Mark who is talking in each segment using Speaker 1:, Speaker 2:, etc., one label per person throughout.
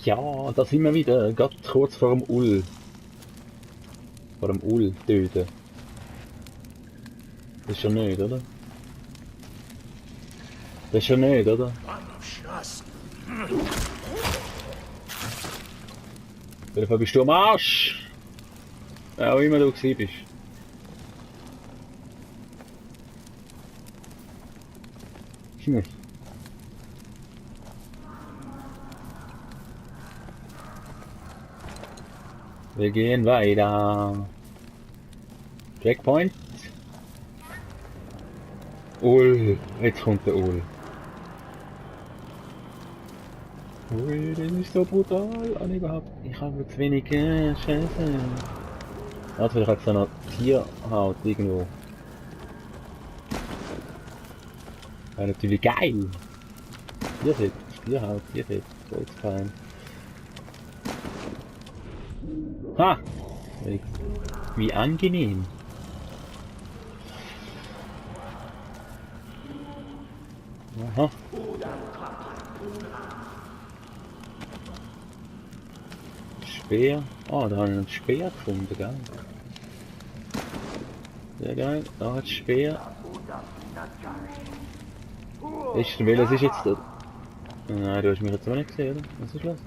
Speaker 1: Ja, da sind wir wieder, gerade kurz vor dem Ull. Vor dem Ull töten. Das ist schon nicht, oder? Das ist schon nicht, oder? Auf jeden Fall bist du am Arsch! Wer auch immer du gewesen bist. Hm. Wir gehen weiter. Checkpoint. Ul, jetzt kommt der Ul. Ui, das ist so brutal. Ah, überhaupt. Ich habe zu wenig Scheiße. Also, vielleicht hat es da noch Tierhaut irgendwo. Wäre natürlich geil. Tierfett, Tierhaut, Tierfett. Voll's fein. Ha! Wie angenehm. Aha. Speer. Oh, da haben wir einen Speer gefunden, gell? Sehr geil. Da hat Speer. Welches ist jetzt das? Nein, du hast mich jetzt auch nicht gesehen, oder? Was ist los?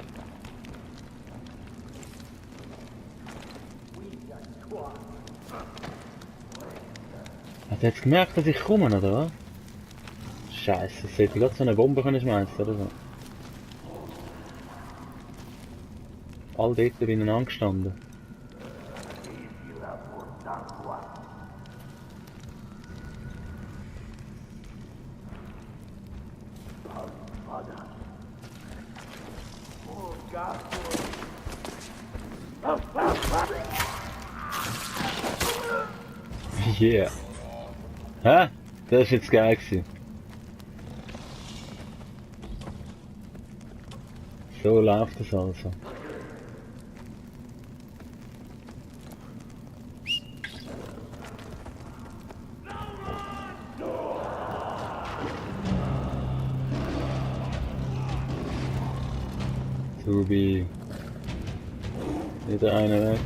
Speaker 1: Hat er jetzt gemerkt, dass ich komme, oder was? Scheiße, das hätte gerade so eine Bombe können schmeißen oder so. All dort bin ich angestanden. Yeah. Hä? Das ist jetzt geil gewesen. So läuft das also. Subi. Wieder einer weg.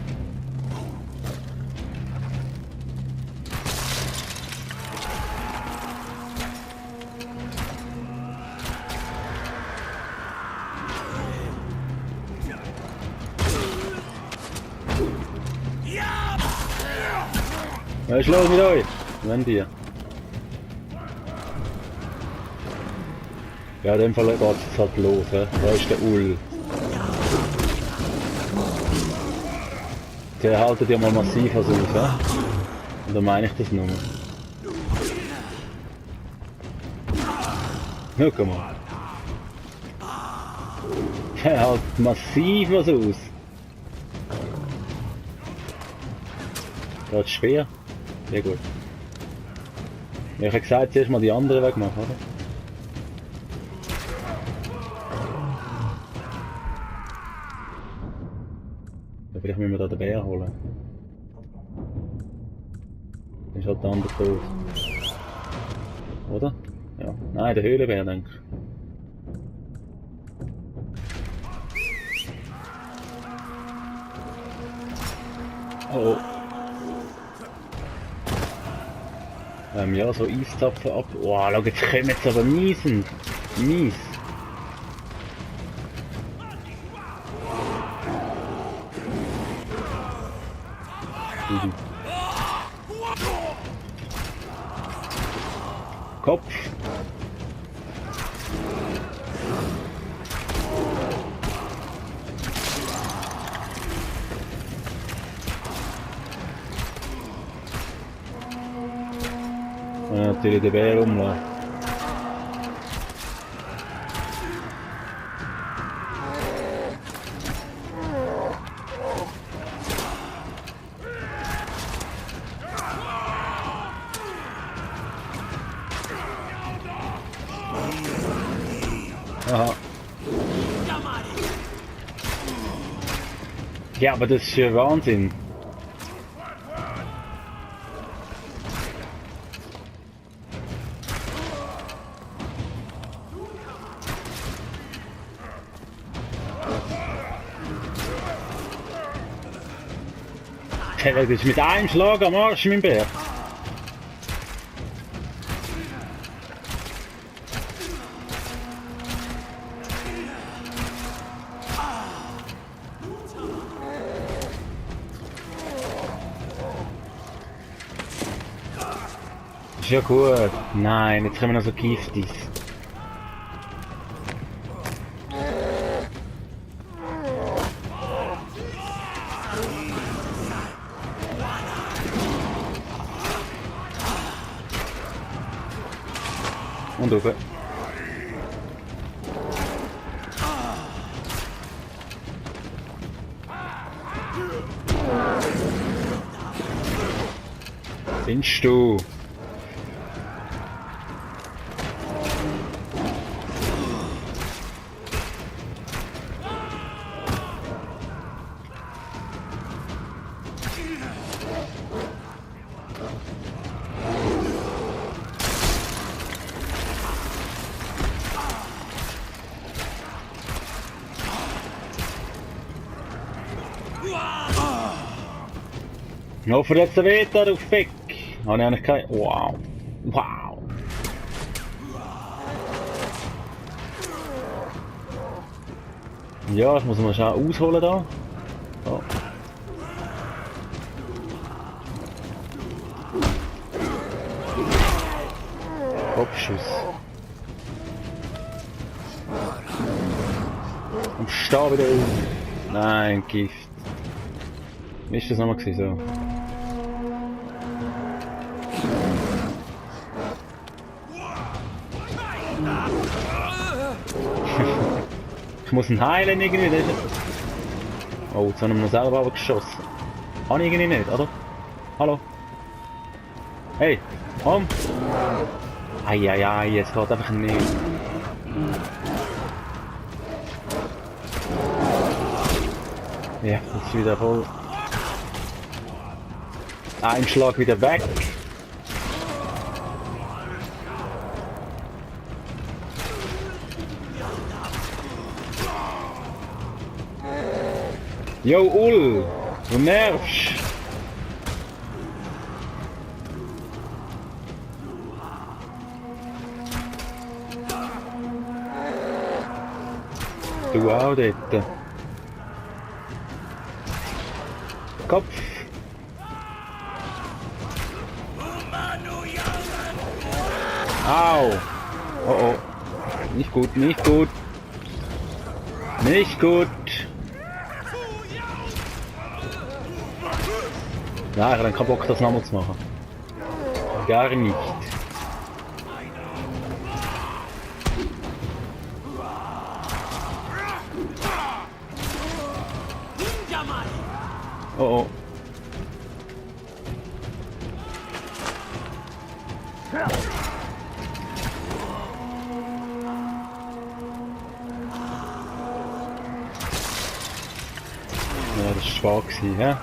Speaker 1: Was ist los mit euch? Wenn dir. Ja, in dem Fall geht es jetzt halt los. He? Da ist der Ul. Der haltet ja mal massiv was aus. He? Und da meine ich das nur. Ja, guck mal. Der hält massiv was aus. Da ist schwer. Sehr gut. Ich habe gesagt, zuerst mal die anderen wegmachen, oder? Ja, vielleicht müssen wir da den Bär holen. Dann ist halt der andere tot. Oder? Ja. Nein, der Höhlenbär, denke ich. Oh. Ja, so Eiszapfen ab. Wow, schau, jetzt kommen jetzt aber miesen. Mies. Kopf. Ja, natürlich den Bär umlassen. Aha. Ja, aber das ist ja Wahnsinn. Das ist mit einem Schlag am Arsch, mein Bär. Ist ja gut. Nein, jetzt kommen noch so Giftis. Und oben. Findest du? Ich hoffe, jetzt weht er auf weg. Habe ich eigentlich kein... Wow. Wow. Ja, ich muss mal schnell ausholen da. So. Kopfschuss. Und steh wieder auf. Nein, Gift. Wie ist das nochmal gewesen? So. Ich muss ihn heilen irgendwie. Das ist... Oh, jetzt haben wir noch selber aber geschossen. Habe ich irgendwie nicht, oder? Hallo? Hey, komm! Eieiei, es geht einfach nicht. Ja, jetzt ist wieder voll. Ein Schlag wieder weg. Yo, Ul, du nervst. Du auch dort. Kopf. Au. Oh oh. Nicht gut, nicht gut. Nicht gut. Ja, ich habe keinen Bock, das nochmal zu machen. Gar nicht. Oh oh. Ja, das war schwach gewesen, hä?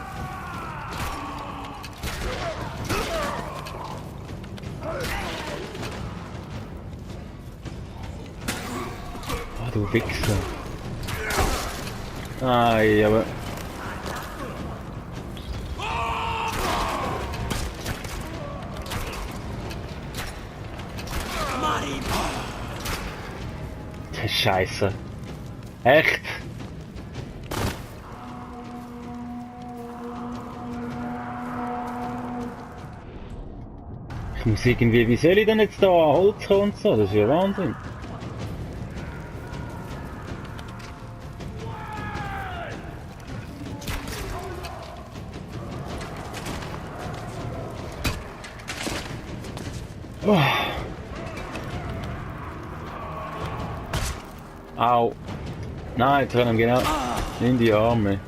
Speaker 1: Ah, du Wichser. Ei, aber... Das ist scheiße. Echt? Ich muss irgendwie, wie soll ich denn jetzt da an Holz kommen und so? Das ist ja Wahnsinn. Oh. Au. Nein, jetzt rennen wir genau in die Arme.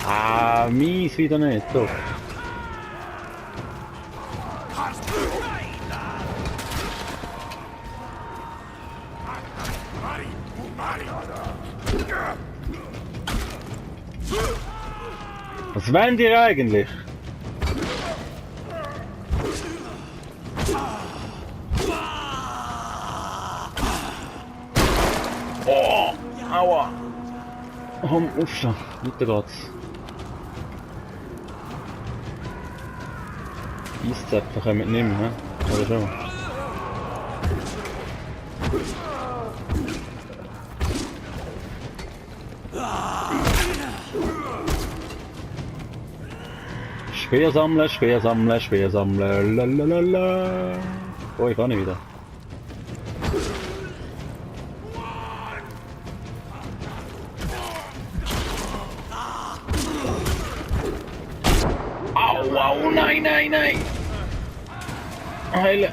Speaker 1: Ah, mies wieder nicht, doch. Was wollen die eigentlich? Aua! Komm, aufstehen. Weiter geht's. Eiszäpfchen kommen nicht mehr, hä? Oder schon? Speer sammeln, Speer sammeln, Speer sammeln, lalalala. Oh, ich kann nicht wieder. Au, au, nein, nein, nein! Heile!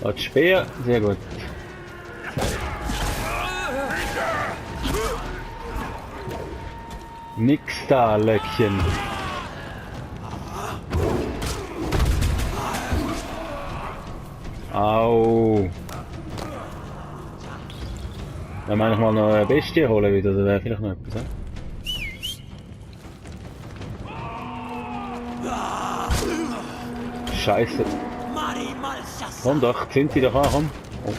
Speaker 1: Hat Speer, sehr gut. Nix da, Löckchen. Au. Wenn wir mal noch eine Bestie holen wieder, dann wäre vielleicht noch etwas, he? Scheiße. Komm doch, sind sie doch an, komm. Oh.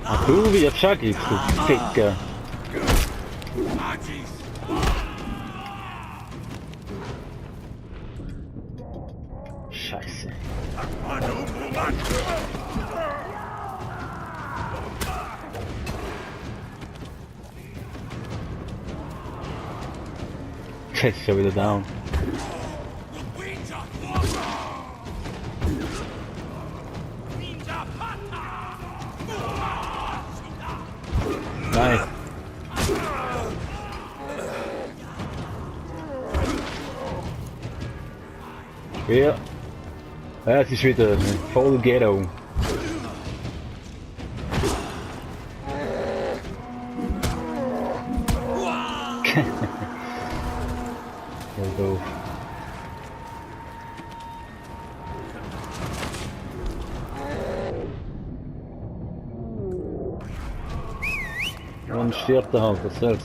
Speaker 1: Ach du, wie Shaggy, du Ficker. Scheiße. Der ist schon wieder down. Nein. Ja. Ja, es ist wieder voll Ghetto. Voll doof. Und stirbt er halt, was soll's.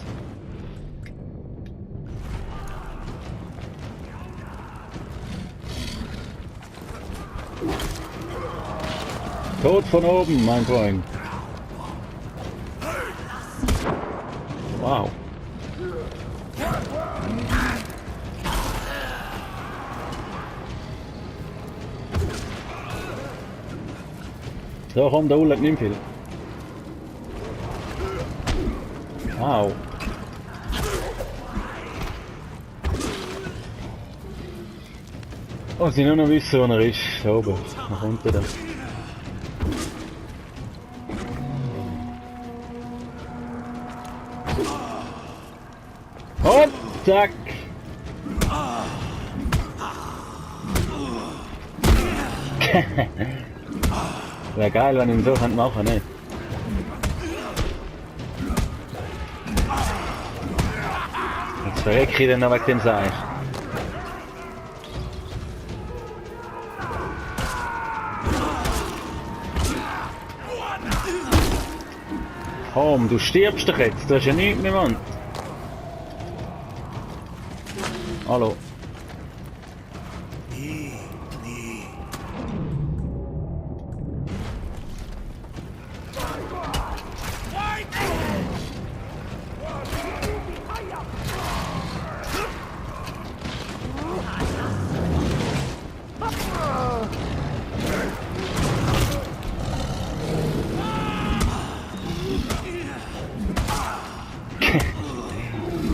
Speaker 1: Tod von oben, mein Freund. Wow. So, komm, der Ulle, nimm viel. Wow. Oh, sie nur noch wissen, wo er ist. Da oben. Nach unten da. Und zack. Wäre geil, wenn ich ihn so machen könnte, nicht? Jetzt verrecke ich den noch wegen dem Seil. Komm, du stirbst doch jetzt, du hast ja nichts mehr, Mann. Hallo.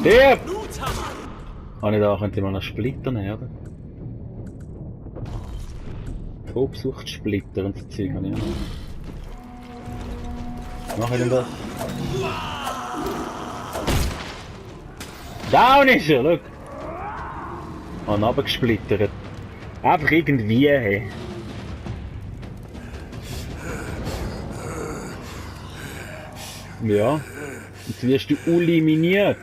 Speaker 1: Der! Ah, nicht da, könnte man noch Splitter nehmen, oder? Tobsuchtsplitter und so Zeug habe ich noch. Was mache ich denn da? Down ist er, schau! Ah, runtergesplittert. Einfach irgendwie, hey. Ja. Jetzt wirst du eliminiert.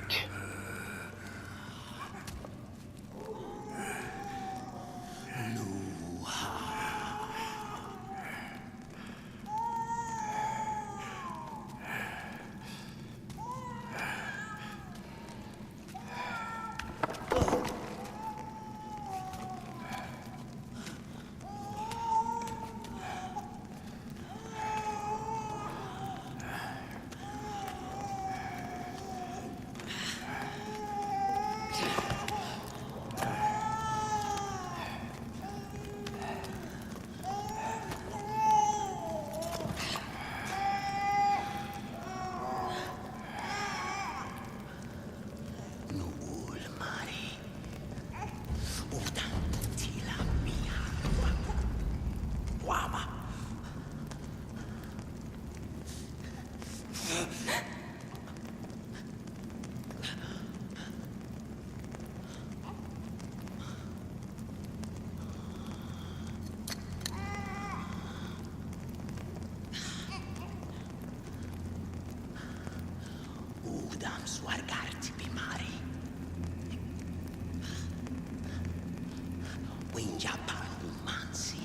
Speaker 2: Winja Parumansi.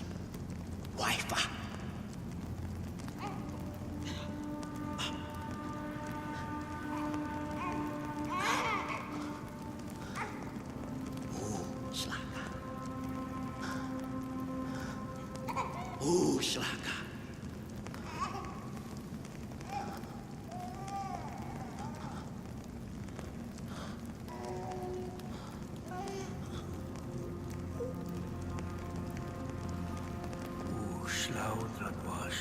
Speaker 2: Waifa. Slaka. Slaka. Schlau dat was.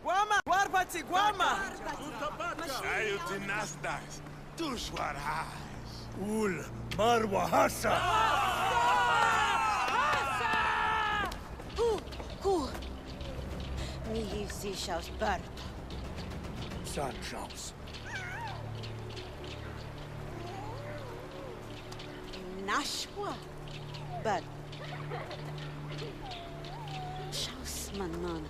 Speaker 3: Guama! Guarda-te, Guama!
Speaker 4: Ayo dinastas, tu suarás.
Speaker 5: Ul Marwa Hassa!
Speaker 6: Mihiv Sishaus Bert.
Speaker 5: Sanchaus.
Speaker 6: Nashwa Bert. Shaus Manan.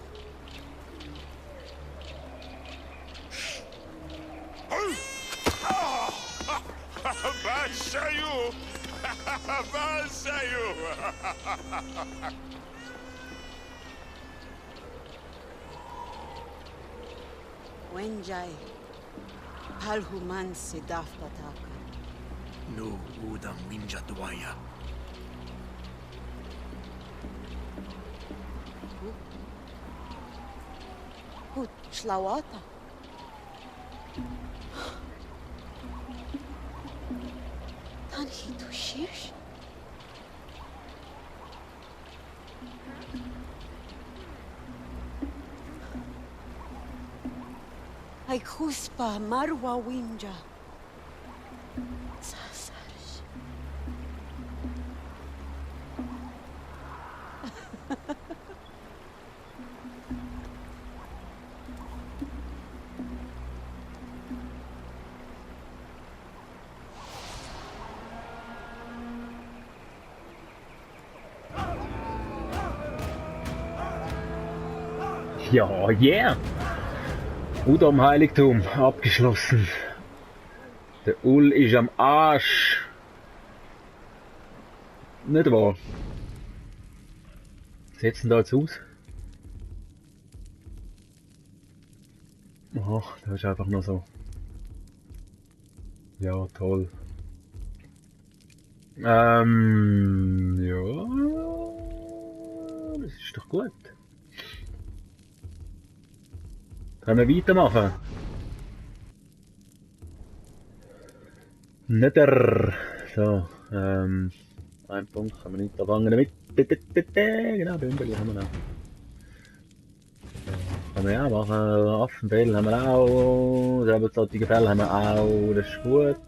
Speaker 4: Bashayu! Bashayu!
Speaker 6: Wenjai. Palhuman Sidaf Pataka.
Speaker 5: No udam Winja Dwaya.
Speaker 6: Gut, Schlauata. Dann du Shirsch. Ay Khuspa Marwa Winja. Sasarsh.
Speaker 1: Ja, yeah! Udam Heiligtum abgeschlossen. Der Ul ist am Arsch. Nicht wahr? Wie sieht's denn da jetzt aus? Ach, das ist einfach nur so. Ja, toll. Ja. Das ist doch gut. Können wir weitermachen? Nicht. So, ein Punkt können wir nicht anfangen damit. Genau, Bündel haben wir noch. Können wir ja machen. Affenfell haben wir auch. Säbelzottige Fell haben wir auch. Das ist gut.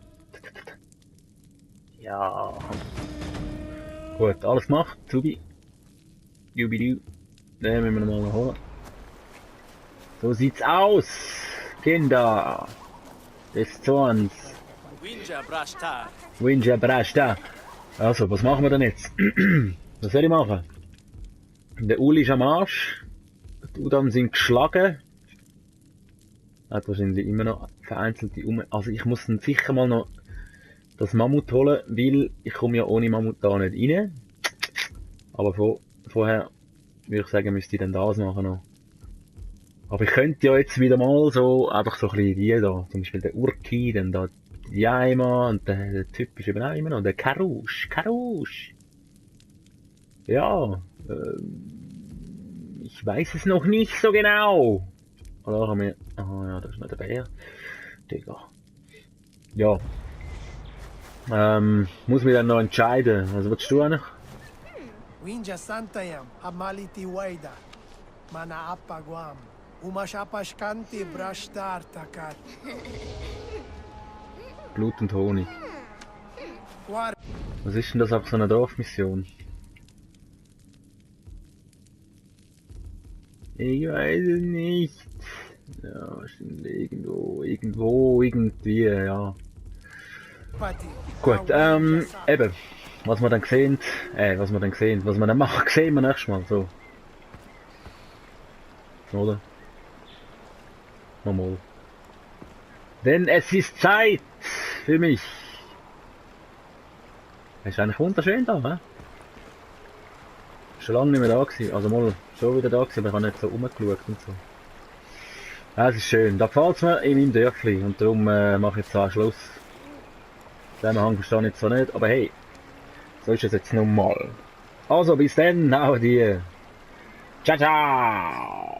Speaker 1: Ja. Gut, alles gemacht. Subi. Jubidu. Den müssen wir noch mal holen. So sieht's aus, Kinder des Zorns.
Speaker 3: Winja Brashtar.
Speaker 1: Winja Brashta. Also, was machen wir denn jetzt? Was soll ich machen? Der Uli ist am Arsch. Die Udam sind geschlagen. Hat wahrscheinlich immer noch vereinzelte Also ich muss dann sicher mal noch das Mammut holen, weil ich komme ja ohne Mammut da nicht rein. Aber vorher würde ich sagen, müsste ich dann das machen noch. Aber ich könnte ja jetzt wieder mal so, einfach so ein bisschen die da, zum Beispiel der Urki, dann da die Jaima und der Typ ist eben auch immer noch, der Karusch. Ja, ich weiß es noch nicht so genau. Oder haben wir, ja, das ist nicht der Bär. Digga. Ja. Muss mich dann noch entscheiden. Was willst du eigentlich?
Speaker 7: Winja Santayam, Amaliti Waida, Mana Appa Guam, Umashapashkanti Brashtar Takat.
Speaker 1: Blut und Honig.
Speaker 7: War
Speaker 1: Was ist denn das auf so einer Dorfmission? Ich weiß es nicht. Ja, wahrscheinlich irgendwie, ja.
Speaker 7: Pati.
Speaker 1: Gut, eben, was wir dann sehen, was wir dann machen, sehen wir nächstes Mal, so. Oder? Mal. Denn es ist Zeit für mich. Es ist eigentlich wunderschön da, hä? Schon lange nicht mehr da gewesen, also mal schon wieder da gewesen, aber ich habe nicht so rumgeschaut und so. Ja, es ist schön, da gefällt es mir in meinem Dörfli und darum mache ich jetzt auch Schluss. Den Zusammenhang verstehe ich jetzt zwar nicht, aber hey, so ist es jetzt nun mal. Also bis dann, auch dir. Ciao, ciao!